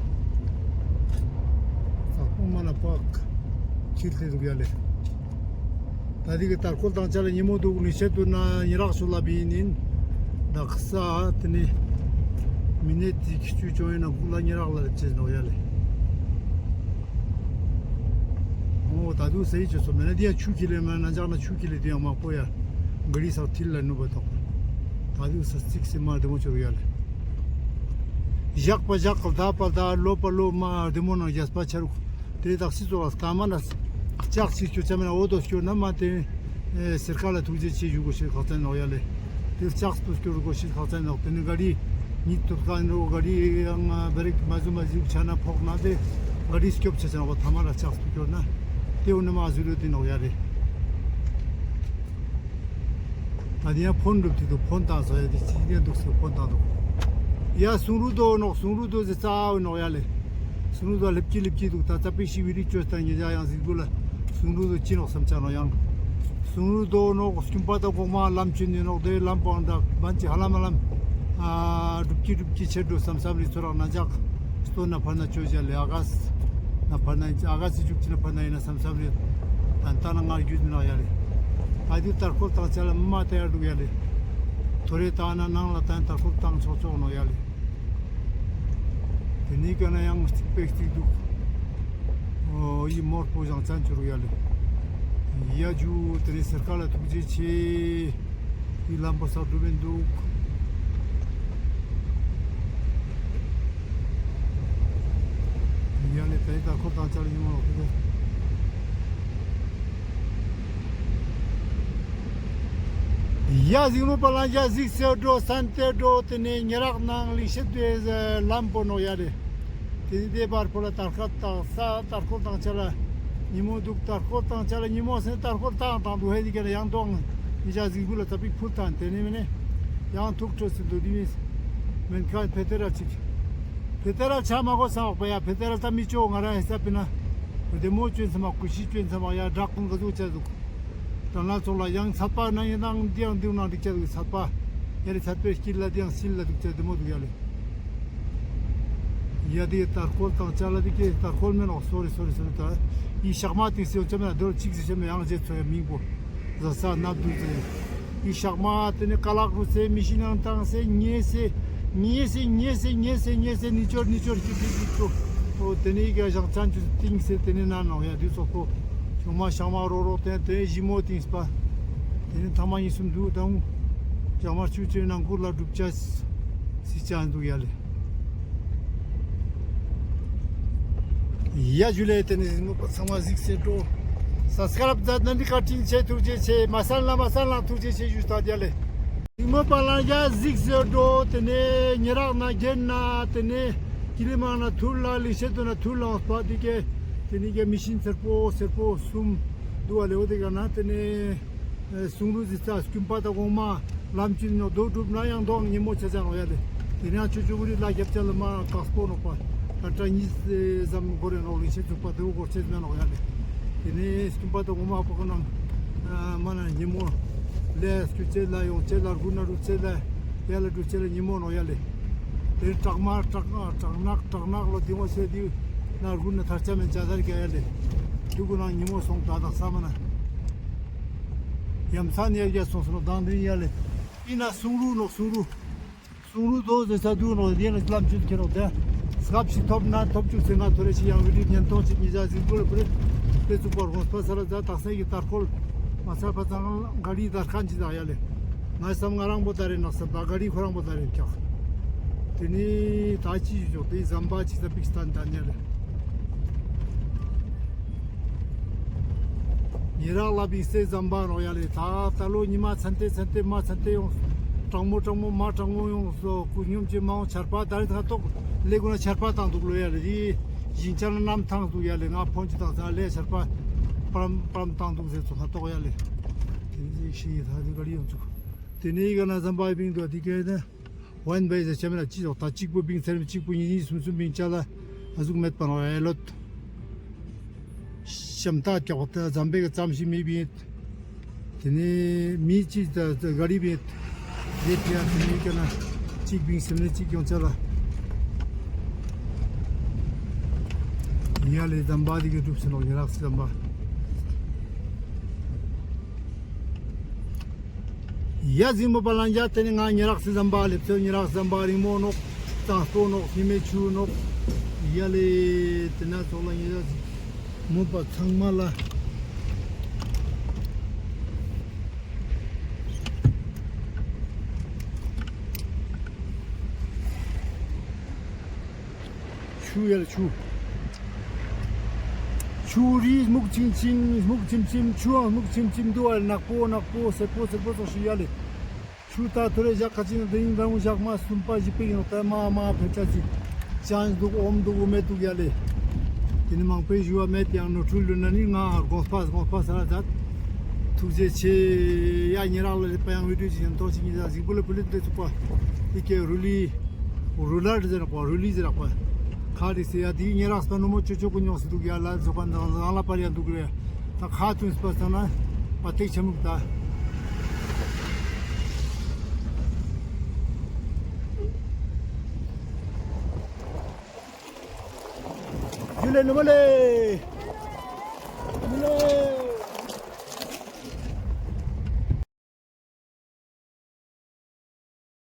ཚང་པོ་མ་ན་པག་ཁྱིལ་ཏེ་དུག་ཡ་ལེ། ད་འི་ཀ་ཏར་ཀོལ་དང་ཅ་ལ་ཉེ་མོ་དུག། ལིང་ཤེད་དོ་ན་ཉེ་རག་ཤོ་ལ་བི་ཨིན། དག་ས་ཏེ་ནི་མི་ནེ་ཊ་ཅིག་ཅུ་ཅོ་ཨིན་ན་གུ་ལ་ཉེ་རག་ལ་ལེབ་ཅེས་ནོག་ཡ་ལེ། འོ་ད་དུ་སེ་ཡི་ཅོ་སོ་མེ་ན་འི་ཡ་ཆུ་ཁྱིལ་ལེ་མ་ན་ཇག་ན་ཆུ་ཁྱིལ་ལེ་དུ་ཡང་མ་པོ་ཡ། ག་རི་སག་ཐིལ་ལ་ནུ་བ་ཐོག། ད་དུ་སེ་ཙིག་སེ་མ་རྡེ་མོ་ཅོ་རུག་ཡ་ལེ། ཞག་པ་ཞག་ལྡ་པ་ལྡ་ལོ་པ་ལོ་མ་རྡེ་མོ་ནང་རྒྱས་པ་ཆ་རུག། ཏེ་དག་སི་ཙོགས་ལ་སྐར་མ་ན་ལྕགས་ཅིག་སྐྱོར་ཆ་མེད་ན་འོ་དོ་སྐྱོར་ན་མ་ཏེ་ཨེ་སེར་ཁ་ལ་ཐུགས་རྗེ་ཆེ་ཞུ་གོ་ཤེས་ཁག་ཅན་ནོག་ཡ་ལེ། ཏེ་ལྕགས་པོ་སྐྱོར་གོ་ཤེས་ཁག་ཅན་ནོག། ཏེ་ནི་ག་རི་ཉིད་ཐུར་ཁ་ནོག། ག་རི་ཡང་བེ་རིག་མ་ཟུ་མ་ཟུ་ཆ་ན་ཕོག་ན་ཏེ་ག་རི་སྐྱོབ་ཆ་ཆ་ནོག་པ། ཐ་མ་ལ་ལྕགས་པོ་སྐྱོར་ན་ཏེ་འོ་ན་མ་ཟུ་རུ་ཏེ་ནོག་ཡ་ལེ། ད་ནི་ཡང་ཕོན་འགྲུབ་ཏེ་དུག། ཕོན་བཏང་སོ་ཡ། ཏེ་ཅི་ནས་འདུག་སེ་ཕོན་བཏང་དུག། ཡ་སུང་རུ་དོ་ནོག། སུང་རུ་དོ་ཟེར་ཙ་བོ་ནོག་ཡ་ལེ། སུང་རུ་དོ་ལེབ་ཀྱི་ལེབ་ཀྱི་དུག། ད་ཙ་པིག་ཤིག་བི་རི་ཅོས་ཏང་ཉེ་ཇ་ཡང་གཟིགས་འབུལ་ལ་སུང་རུ་དོ་ཅི་ནོག་སམ་ཆ་ནོག་ཡང་། སུང་རུ་དོ་ནོག། སྐྱུམ་པ་དང་གོང་མ་ལམ་ཅོ་ནི་ནོག། ཏེ་ལམ་པོ་ཨང་ད་བན་ཅི་ཧ་ལམ་ལམ་ཨ་སྒྲུབ་ཀྱི་སྒྲུབ་ཀྱི་ཆེད་དུ་སམ་སམ་རི་ཚོ་རག་ན་ཇག་སྟོན་ན་ཕར་ན་ཅོ་ཇ་ལེ། ཨ་ག་སི་ན་ཕར་ན་ཨ་ག་སི་ཇུག་ཅི་ན་ཕར་ན་ཨིན་ན་སམ་སམ་རི་ ཏན་ཏན་ང་རྒྱུད་ནོག་ཡ་ལེ། ཨ་དེ་དར་ཁོལ་ཏང་ཆ་ལ་མ་ཏ་ཡར་དུག་ཡ་ལེ། ཐོ་རེ་ཏང་ན་ནང་ལ་ཏན་དར་ཁོལ་ཏང་ཆོག་ཆོག་ནོག་ཡ་ལེ། ཏེ་ནེ་ཀ་ན་ཡང་སྟིག་པེ་སྟིག་དུག། འོ་ཡི་མོར་པོ་ཞང་ཅན་ཆུ་རུག་ཡ་ལེ། ཡ་ཇུ་ཏེ་ནེ་སེར་ཁ་ལ་ཐུགས་རྗེ་ཆེ། ཡི་ལམ་པོ་སག་གྲུབ་མི་དུག། ཡ་ལེ་ཏེ་ད་ཁོ་ཏང་ཆ་ལ་ཉི་མོ་ལོག་ཏེ། ཡ་ཟིག་མོ་པ་ལང་ཡ་ཟིག་སེ་འགྲོ་སན་ཏེ་འགྲོ་ཏེ་ནེ་ཉེ་རག་ནང་ལིང་ཤེད་དུ་ལམ་པོ་ནོག་ཡ་ལེ། ཏེ་ནེ་ཏེ་བར་པོ་ལ་དར་ཁ་ཏང་ས་དར་ཁོལ་ཏང་ཆ་ལ་ཉི་མོ་དུག། དར་ཁོལ་ཏང་ཆ་ལ་ཉི་མོ་སེ་དར་ཁོལ་ཏང་ཏང་དུག། ཧེ་ཏེ་ཀ་ན་ཡང་དོང་ཉི་ཞག་ཟིག་བུ་ལ་ཙ་པིག་ཕུལ་ཏང་ཏེ་ནེ་མེ་ནེ་ཡང་ཐུག་ཁྲོ་སེ་དུག། ཏེ་ནེ་མེན་ཁ་ཕེ་ཏེ་ར་ཅིག་ཕེ་ཏེ་ར་ཆ་མ་གོ་ས་འོག་པ་ཡ། ཕེ་ཏེ་ར་ད་མི་ཅོ་ང་ར་ཧེ་ས་པེ་ན་བདེ་མོ་ཅོན་ས་མ་ཀུ་ཤི་ཅོན་ས་མ་ཡ་བྲག་ཁུང་ག་ཟུག་ཆ་དུག། ད་ན་ཚོགས་ལ་ཡང་ཚད་པ་ན་ཡང་དང་འདི་ཡང་འདི་ནང་འགྲིག་ཆ་དུག་ཚད་པ། ཡ་ལེ་ཚད་པའི་དཀྱིལ་ལ་འདི་ཡང་སིལ་ལ་དུག་ཆ་བདེ་མོ་དུག་ཡ་ལེ། ཡ་དེ་དར་ཁོལ་ཏང་ཆ་ལ་དེ་ཀེ་དར་ཁོལ་མེན་ནོག། སོ་རི་སོ་རི་སོ་རི། ད་ཡི་ཞག་མ་ཏིང་སེ་ཡོང་ཆ་མེན་ན་དོར་ཅིག་ཟེར་ཆ་མེན་ཡང་ཟེར་ཚོ་ཡ་མིང་པོ་ཟ་ས་ན་དུག་ཟེར། ཡི་ཞག་མ་ཏེ་ནེ་ཀ་ལག་རུ་སེ་མི་ཤི་ནང་ཏང་སེ་ཉེ་སེ་ཉེ་སེ་ཉེ་སེ་ཉེ་སེ་ཉེ་སེ་ཉེ་སེ་ནི་ཅོར་ནི་ཅོར་ཅིག་ཅིག་ཅིག་ཅོ། འོ་ཏེ་ནེ་ཡི་ག་ཞག་ཆན་ཆུ་ཏིང་སེ་ཏེ་ནེ་ན་ནོག་ཡ་དུས་ཚོད་པོ། ཆུང་མ་ཞག་མ་རོ་རོ་ཏེ་ཏེ་ཞི་མོ་ཏིང་སྤ། ཏེ་ནེ་ཐ་མ་ཉིས་སུམ་དུག་དང་། ཞག་མ་ཆུ་ཆེ་ནང་ཁུར་ལ་སྒྲུབ་ཆ་སི་ཆ་དུག་ཡ་ལེ། ཡ་ཇུ་ལེ། ཏེ་ནེ་ཟིག་མོ་པ་ཚང་མ་ཟིག་སེ་འགྲོ། སབ་སི་ཀ་རབ་མཛད་ན་འདི་བཀའ་དྲིན་ཆེ་ཐུགས་རྗེ་ཆེ། མ་སན་ལ་མ་སན་ལ་ཐུགས་རྗེ་ཆེ་ཞུས་ཏ་ཡ་ལེ། ཟིག་མོ་པ་ལ་ཡ་ཟིག་སེ་འགྲོ། ཏེ་ནེ་ཉེ་རག་ན་གྱེན་ན་ཏེ་ནེ་ཀི་ལི་མང་ན་ཐུར་ལ་ལིང་ཤེད་དུ་ན་ཐུར་ལ་འོང་སྤ་དི་ཀེ་ཏེ་ནེ་ཀེ་མི་ཤིན་སེར་པོ་སེར་པོ་སུམ་དུག་པ་ལེ། འོ་ཏེ་ཀ་ན་ཏེ་ནེ་སུང་རུ་ཟི་ས་སྐྱུམ་པ་ཏ་གོང་མ་ལམ་ཅིག་ནོག་དོ་གྲུབ་ན་ཡང་དོ་ཉེ་མོ་ཆ་ཆ་ནོག་ཡ་ལེ། ཏེ་ནེ་ཆུ་ཆུ་གུ་རི་ལ་རྒྱབ་ཆ་ལ་མ་ཀག་སྤོ་ནོག་པ། ད་ཏྲ་ཉིས་ཙམ་གོ་རེ་ནོག་ལིང་ཤེད་ཚུགས་པ་དེ་བོ་གོ་ཆེ་མེ་ནོག་ཡ་ལེ། ཏེ་ནེ་སྐྱུམ་པ་ཏ་གོང་མ་པོ་ཁོ་ནང་མ་ན་ཉེ་མོ་ལེ་སྐྱུ་ཆེ་ལ་ཡོང་ཆེ་ལ་རྒུ་ན་རུ་ཆེ་ལ་ཡ་ལ་རུ་ཆེ་ལ་ཉེ་མོ་ནོག་ཡ་ལེ། ཏེ་བྲག་མ་བྲག་བྲག་ནག་བྲག་ནག་ལོ་དེ་མོ་ཆེ་དེ་ན་རྒུ་ན་ཐར་ཆ་མེན་ཆ་ཟར་ག་ཡ་ལེ། དུ་གུ་ནང་ཉེ་མོ་སོང་ད་དག་ས་མ་ན་ཡམ་ས་ནེ་ཡ་སོང་སོང་དང་དེ་ཡ་ལེ། ཨི་ན་སུང་རུ་ནོག་སུང་རུ། སུང་རུ་དོ་ཟེར་ས་དུག་ནོག་ཡ་ན་ལམ་ཆུ་ཁྱེར་རོག་ཏེ། སྐབས་ཤིག་ཐོབ་ན་ཐོབ་ཅུག་ཟེར་ང་ཐོ་རེ་ཞིག་ཡང་བི་ཌིའོ་ཉན་ཐོང་ཞིག་ཉི་ཟ་ཟིག་པོ་ལ་པུ་རེ་ཏེ་ཚུགས་པར་དགོངས་པ་སལ་ཟ། དག་ས་ཡི་དར་ཁོལ་མ་ཚར་པ་ཚང་ག་རི་དར་ཁན་ཅི་ཟ་ཡ་ལེ། ང་སམ་ང་རང་པོ་ད་རེ་ནག་ས་ད་ག་རི་ཁོ་རང་པོ་ད་རེ་ཁྱག། ཏེ་ནེ་ད་ཅི་ཞུ་ཆོག་ཏེ་ཟམ་པ་ཅི་ས་པིག་སྟན་ད་ཉ་ལེ། ཉེ་རག་ལ་བིང་སེ་ཟམ་པ་ནོག་ཡ་ལེ། ད་ད་ལོ་ཉི་མ་ཚན་ཏེ་ཚན་ཏེ་མ་ཚན་ཏེ་ཡོང་། གྲང་མོ་གྲང་མོ་མ་གྲང་མོ་ཡོང་སོ་ཀུ་སྙོམ་ཅེ་མ་ཡོང་ཆར་པ་ད་རེ་ད་ཏོག་ལེ་གུ་ན་ཆར་པ་ཏང་དུག་ལོ་ཡ་ལེ། ཞིང་ཆ་ན་ནམ་ཐང་དུག་ཡ་ལེ། ང་ཕོན་ཅི་ཏང་ས་ལེ་ཆར་པ་པྲམ་པྲམ་ཏང་དུག་ཟེར་ཚོ་ད་ཏོག་ཡ་ལེ། ཏེ་ནེ་ཞིག་ཤི་ཡི་ད་དེ་ག་རི་ཡོང་ཚུག། ཏེ་ནེ་ཡི་ག་ན་ཟམ་པ་བིང་དུག་དེ་ཀེ་ན། ཝན་བེ་ཟེར་ཆ་མེད་ལ་ཅི་ཡོག་ད་གཅིག་པོ་བིང་ཚར་མེད་གཅིག་པོ་ཉིས་ཉིས་སུམ་སུམ་བིང་ཆ་ལ་ཨ་ཟུག་མེད་པ་ནོག་ཡ་ལོད། ཤམ་ཐག་ཀྱོག་ད་ཟམ་པའི་གི་ཙམ་ཞིག་མི་བིང་། ཏེ་ནེ་མི་ཅི་ད་ག་རི་བིང་། ཡེ་ཏེ་ཡ་ཏེ་ནེ་ཀ་ན་གཅིག་བིང་སེམས་ནེ་གཅིག་ཡོང་ཆ་ལ། ཡ་ལེ་ཟམ་པ་དེ་གི་གྲུབ་སེ་ནོག་ཉེ་རག་སི་ཟམ་པ། ཡ་ཟིག་མོ་པ་ལང་ཡ་ཏེ་ནེ་ང་ཉེ་རག་སི་ཟམ་པ་ལེབ་ཚོ་ཉེ་རག་སི་ཟམ་པ་རིང་མོ་ནོག། ཙང་སྤོ་ནོག་ཉི་མེ་ཆུ་ནོག། ཡ་ལེ་ཏེ་ན་ཚོགས་ལ་ཉེ་རག་སི་མོ་པ་ཚང་མ་ལ། ཆུ་ཡ་ལེ་ཆུ། ཆུ་རི་སྨུག་ཆིམ་ཆིམ་སྨུག་ཆིམ་ཆིམ་ཆུའང་སྨུག་ཆིམ་ཆིམ་དུག་པ་ལེ། ནག་པོ་ནག་པོ་སེར་པོ་སེར་པོ་ཙོགས་ཤིག་ཡ་ལེ། ཆུ་ད་ཐོ་རེ་ཞག་ཁ་ཅིག་ན་དེ་ཡིན་རང་ཞག་མ་སུམ་པ་ཞིག་པེ་ཡིན་ནོག་ད་མ་མ་ཕེ་ཆ་ཅིག་ཅན་དུག་འོམ་དུག་འོ་མེད་དུག་ཡ་ལེ། ཏེ་ནེ་མང་པོའི་ཞུ་བ་མེད་ཡང་ནོར་འཁྲུལ་ལུས་ན་ནི་ང་དགོངས་པ་དགོངས་པ་ས་ར་མཛད། ཐུགས་རྗེ་ཆེ། ཡ་ཉེ་རག་ལ་ལེ་པ་ཡང་བི་ཌིའོ་ཅིག་ཡང་ཐོག་ཅིག་ཉེ་རག་ཟིག་པོ་ལ་པུ་ལི་ཏེ་ཚུགས་པ་ཨི་ཀེ་རུ་ལི། རུ་ལར་ཟེར་རག་པ་རུ་ལི་ཟེར་རག་པ། ཁ་རི་སེ་ཡ་དེའི་ཉེ་རག་སི་པ་ནོ་མོ་ཅོ་ཅོ་གུ་ཉོག་སེ་དུག་ཡ་ལ་ཟོ་ཁན་དང་ལ་པར་ཡ་དུག་རེ། ད་ཁ་ཐུན་སི་པ་ས་ན་པ་ཏེག་ཆ་མུག་ད། ཇུ་ལེ་ནུ་མ་ལེ། ཇུ་ལེ།